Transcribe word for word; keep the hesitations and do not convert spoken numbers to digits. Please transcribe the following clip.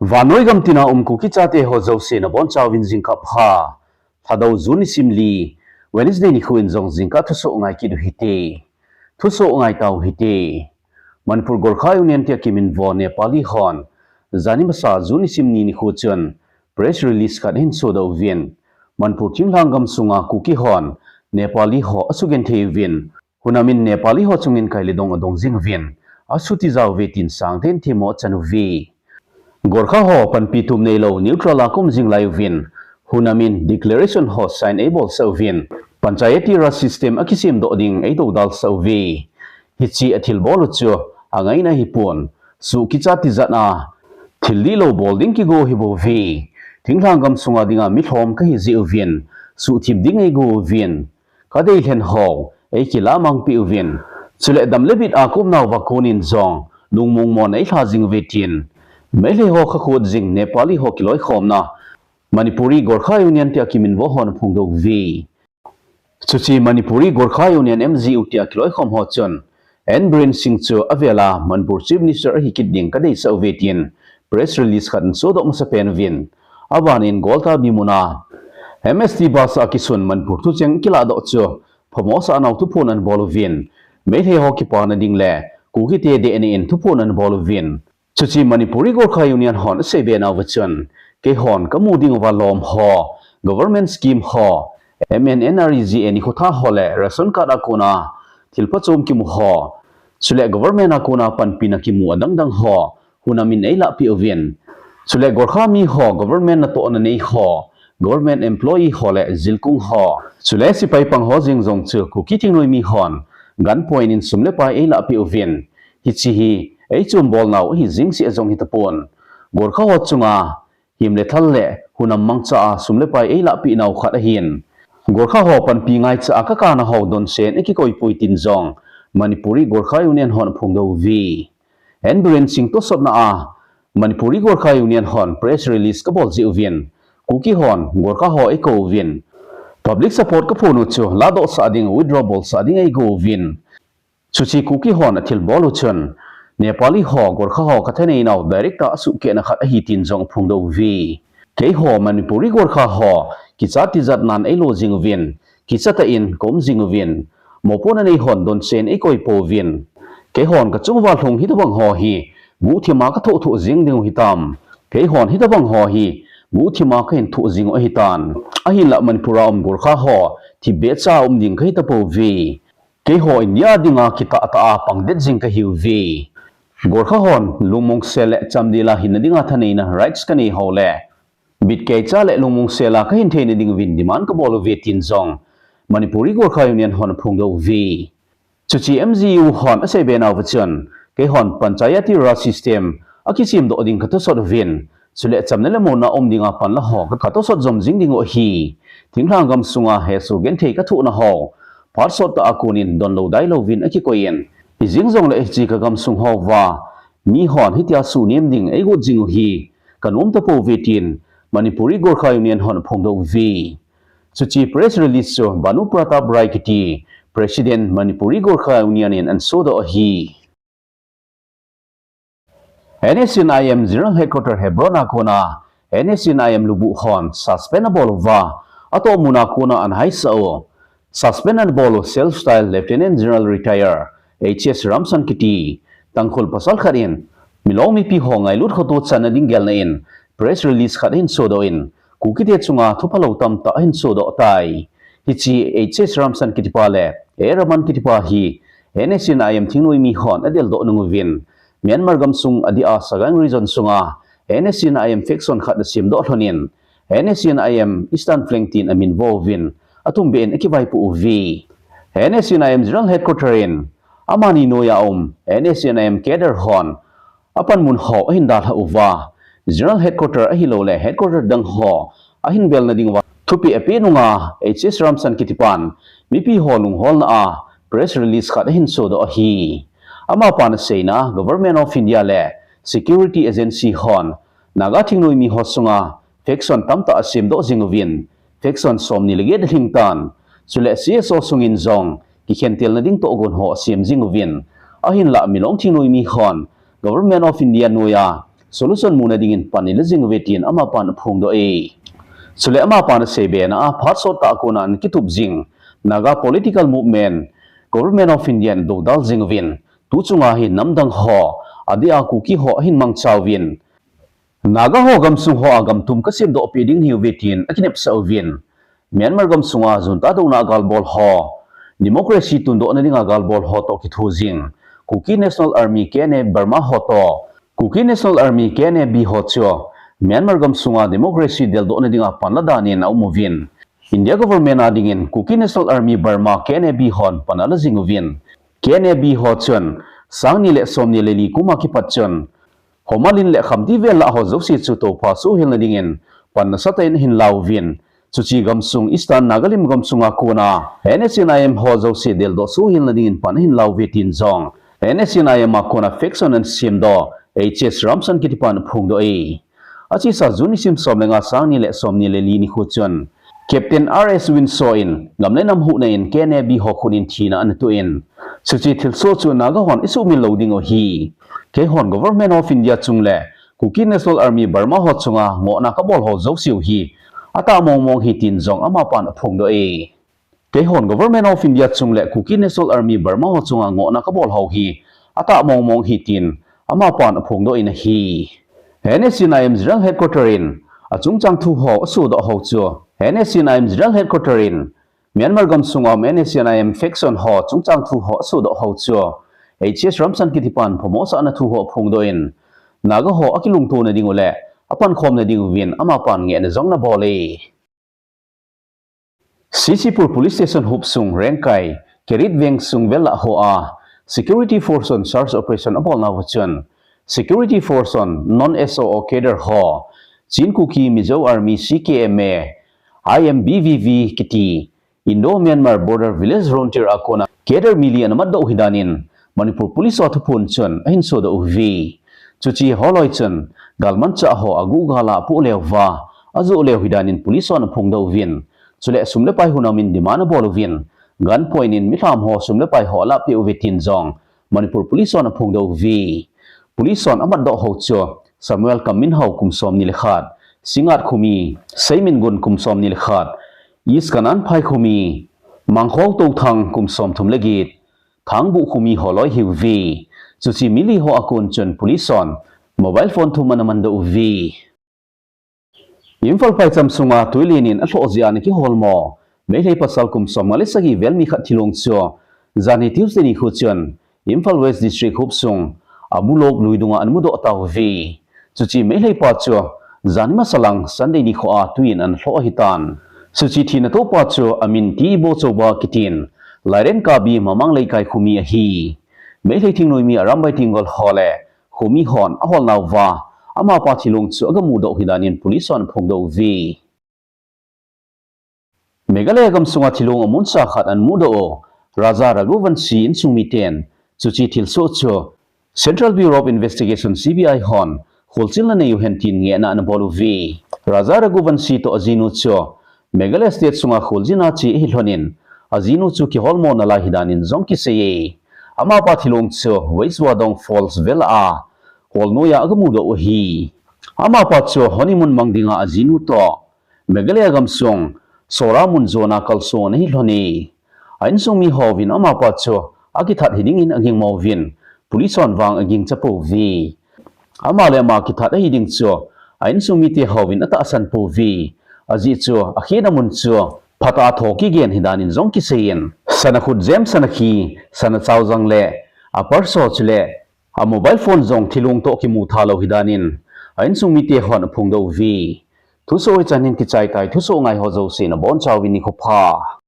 Vannoi gam tina um Kuki chate ho jouse nabonchauvin jingkah pha. Lhadou June nisim li, Wednesday nikho in jong jingkah thusoh ngai kit u hite. Thusoh ngai tau hite. Manipur Gorkha Union tia kiminvo Nepali hon jani masa June nisim ni nikho chun press release khat ahin sodoh uvin, Manipur thinglhang gam sunga Kuki hon Nepali ho asugenthei uvin, hunamin Nepali ho chungin kailidong adong jing uvin, asutijat uve tin sangtah in themmo achan uve. Gorkha ho panpi tum neilou neutral a kaum jing lai uvin, hunamin declaration ho sign eibolsah uvin, Panchayati Raj system akisemdoh ding eidodalsah uve. Hiche athilbol u chu angaina ahipon, suh kicha tijat a thil dihlou bol ding kigo ahibouve. Thinglhang gam sunga dinga milhom kahi jeh uvin, suhthip ding eigo uvin, kadeilhen ho eikilamangpeh uvin, chule dam le bit a kaumnauva konin jong lungmong mon eilha jing uve tin Meitei ho khakhut jing Nepali ho kiloikhomna Manipuri Gorkha Union tia kiminvo hon aphongdoh uve. Chuche Manipuri Gorkha Union, M G U tia kiloikhom ho chun N Biren Singh chu avela Manipur Chief Minister ahikit ding kadeisah uve tin press release khat ahin sodoh masapen uvin, abanin Gwaltabi muna M S T bus a kisun Manipur thucheng kiladoh chu phamosah nau thuphon ahin bol uvin, Meitei ho kipana ding le Kukite dehna in thuphon ahin bol uvin, chuche Manipuri Gorkha Union hon aseibe nauva chun, keihon kamu dinguva lom ho, government scheme ho, M N N R E G A nikho tha ho le ration card a kona thil phachom kimu ho, chule government a kona panpina kimu adangdang ho, hunamin eilahpeh uvin, chule Gorkha mi ho, government natohna nei ho, government employee ho le jilkung ho, chule sepai pang ho jeng jong chu Kuki thingnoimi hon gun point in sum le pai eilahpeh uvin, hiche hi eichombolnau ahi jeng seh jong hitapon, Gorkha ho chunga him le thal le hunam mangcha a sum le pai eilahpehnau khat ahin, Gorkha ho panpi ngaicha a kakana ho donsen akikoipoi tin jong Manipuri Gorkha Union hon aphongdoh uve. N Biren Singh tosotna a Manipuri Gorkha Union hon press release kabol jeh uvin, Kuki hon Gorkha ho eikou uvin, public support kaphon u chu ladohsah ding, withdraw bolsah ding eigo uvin, chuche Kuki hon athilbol u chun Nepali ho Gorkha ho kathaneinau direct a asuhkehna khat ahi tin jong aphongdoh uve. Keiho Manipuri Gorkha ho kicha tijat nan eilo jing uvin, kichatah in kaum jing uvin, mopohna nei hon donsen eikoipouvin, keihon kachunguva lhung hitobang ho hi guhthima kathoh thoh jing dingu hitam, keihon hitobang ho hi guhthima kahin thoh jingu ahitan, ahinla Manipur a um Gorkha ho thipbehcha a um ding kahitapouve. Keiho India dinga kitahtah a pangdet jing kahiuve. Gorkha hon lungmongsel le chamdel a hinna dinga thaneina rights kanei ho le bitkeicha le lungmongsel a kahin theina dinguvin demand kabol uve tin jong Manipuri Gorkha Union hon aphongdoh uve. Chuche M G U hon aseibe nauva chun, keihon Panchayati Raj system akisemdoh ding katosot uvin, chule chamna le muonna um dinga panla ho katosot jom jing dingu ahi. Thinglhang gam sunga hesoh genthei kathohna ho phat sottah a konin donlou dailouvin akikoiyin, hijeng jongle hiche kagamsung houva mihon hitia suhnem ding eigot jingu hi kanom tapouve tin Manipuri Gorkha Union hon aphongdoh uve. Chuche press release chu Bhanu Pratap Rai kiti President Manipuri Gorkha Union in ahin sodoh ahi. N S C N I M General Headquarter Hebron a kona N S C N I M lubuh hon suspend abol uva, atohmun a kona ahin haisah u suspend ahin bol u Self Style Lieutenant General Retire H S Ramsan kiti Tangkhul pasal khat in Milong mipi ho ngailut khoto channa ding gelna in press release khat ahin sodoh in, Kukite chunga thuphalou tamtah ahin sodoh tai. Hiche H S Ramsan kitipa le A Raman kitipa hi N S C N I M thingnoimi hon adeldoh nunguvin, Myanmar gamsung adeh a Sagaing Region sunga N S C N I M faction khat asemdoh lhonin, N S C N I M Eastern Flank tin aminvo uvin, atumbeh in akivaipoh uve. N S C N I M General Headquarter in amani noiya um N S C N I M cadre hon apanmun ho ahin dalhah uva, General Headquarter ahilouleh Headquarter dang ho ahin belna dinguva thupeh apeh nunga H S Ramsan kitipan mipi ho lungholna a press release khat ahin sodoh ahi. Amapan aseina, Government of India le Security Agency hon Naga thingnoimi ho sunga faction tamtah asemdoh jing uvin, faction somni le get alhingtan, chule C S O sungin jong kikhentelna ding tohgon ho asem jing uvin, ahinlah Milong thingnoimi hon Government of India noiya solution muna dingin pan nei la jing uve tin amapan aphongdoh e. Chule amapan asei bena a phat sot tah a kona ana kitup jing Naga political movement, Government of India in adodal jing uvin, tu chunga hi namdang ho, adeh a Kuki ho ahin mangcha uvin, Naga ho gamsung hoa gamtum kasemdoh peh ding nahiuve tin akinepsah uvin, Myanmar gamsunga junta douna a galbol ho, democracy tundohna dinga galbol ho toh kitho jing Kuki National Army, K N A Burma ho toh, Kuki National Army, K N A B ho chu Myanmar gamsunga democracy deldohna dinga pan la danin aum uvin, India government a dingin Kuki National Army Burma, K N A B hon pan ala jing uvin, K N A B ho chun sang ni le som ni le li kum a kipat chun Homalin le Khamti vel lah ho jouse chu toupha suhilna dingin pan nasatah in ahin la uvin, chuche gamsung Eastern Nagalim gamsunga kona N S C N I M ho jouse deldoh suhilna dingin pan ahin la uve tin jong N S C N I M a kona faction ana semdoh H S Ramsan kitipan aphongdoh e. Achesa June nisim som le nga, sang ni le som ni le li nikho chun Captain R S Windsor in gam le nam huhna in K N A B ho khut in thina ana toh in, chuche thilsoh chu Naga hon isuhmil lou diu ahi. Keihon Government of India chung le Kuki National Army Burma ho chunga ngohna kabol ho jouse u hi atah mongmong ahi tin jong amapan aphongdoh e. Keihon Government of India chung le Kuki National Army Burma ho chunga ngohna kabol ho hi atah mongmong ahi tin amapan aphongdoh in ahi. N S C N I M General Headquarter in achungchang thu ho asodoh ho chu, N S C N I M General Headquarter in Myanmar gamsunga um N S C N I M faction ho chungchang thu ho asodoh ho chu H S Ramsan kitipan phamosahna thu ho aphongdoh in, Naga ho akilungtona diu le apankhomna diuvin amapan ngehna jong ana bol e. C C Pur Police Station hopsung Rengkai, Kerit Veng sung vel lah hoa Security Force hon search operation abolnauva chun, Security Force hon non S O O cadre ho, Chin Kuki Mizo Army, C K M A, I M B V V kiti Indo-Myanmar Border Village Frontier a kona cadre mi li ana matdoh u ahi danin Manipur Police ho thuphon chun ahin sodoh uve. Chuche holoi chun galmanchah ho aguh gal a apoh leuva ajoh leu ahi danin police hon aphongdoh uvin, chule sum le pai hunamin demand abol uvin, gun point in milham ho sum le pai ho alahpeh uve tin jong Manipur Police hon aphongdoh uve. Police hon amatdoh ho chu Samuel Kamminhao kum som ni le khat, Singngat khomi Seimingun kum som ni le khat, East Kananphai khomi Mangkhol Touthang kum som thum le get, Thangbuh khomi holoi ahiuve. Chuche mi li ho a kon chun police hon mobile phone thum ana mandoh uve. Imphal phaicham sunga tui len in alhoh jeh a ana kiholmo Meitei pasal kum som nga le sagi vel mi khat thilong chu janhi Tuesday nikho chun Imphal West District hopsung Amulok lui dunga ana mudoh tauve. Chuche Meitei pa chu janhi masalang Sunday nikho a tui in ana lhoh ahitan. Chuche thina topa chu amin T. Ibochouba kitin, Lairenkabi Mamang Leikai khomi ahi. Meitei thingnoimi Arambai Tenggol ho le khomi hon aholnauva amapa thilong chu agamudoh u ahi danin police hon aphongdoh uve. Meghalaya gamsunga thilong amuncha khat ana mudoh u Raja Raghuvanshi insung miten chuche thilsoh chu Central Bureau of Investigation, C B I hon kholchilna nei uhen tin ngehna ana bol uve. Raja Raghuvanshi toh ajinu chu Meghalaya State sunga kholjin a che ahi lhonin, ajinu chu kiholmo nalai ahi danin jong kiseiye. Amapa thilong chu West Wadong Falls vel a kol noiya agamudoh u ahi. Amapa chu honeymoon mang dinga ajinu toh Meghalaya gamsung Sohra mun jona kalsong ana hi lhone. A insung mi hovin amapa chu akithat hidingin agingmo uvin, police hon vang agingcha pouve. Ama le ama kithat ahiding chu a insung mite hovin atahsan pouve. Ajeh chu akhina mun chu phatah a tho kigen ahi danin jong kiseiyin, sana khut jem sana khi, sana chao jang le a purse ho chule a mobile phone jong thilong toh kimu thalou ahi danin a insung mite hon aphongdoh uve. Thusoh hichan hin kichai tai, thusoh ngai ho jouse nabonchauvin nikho pha.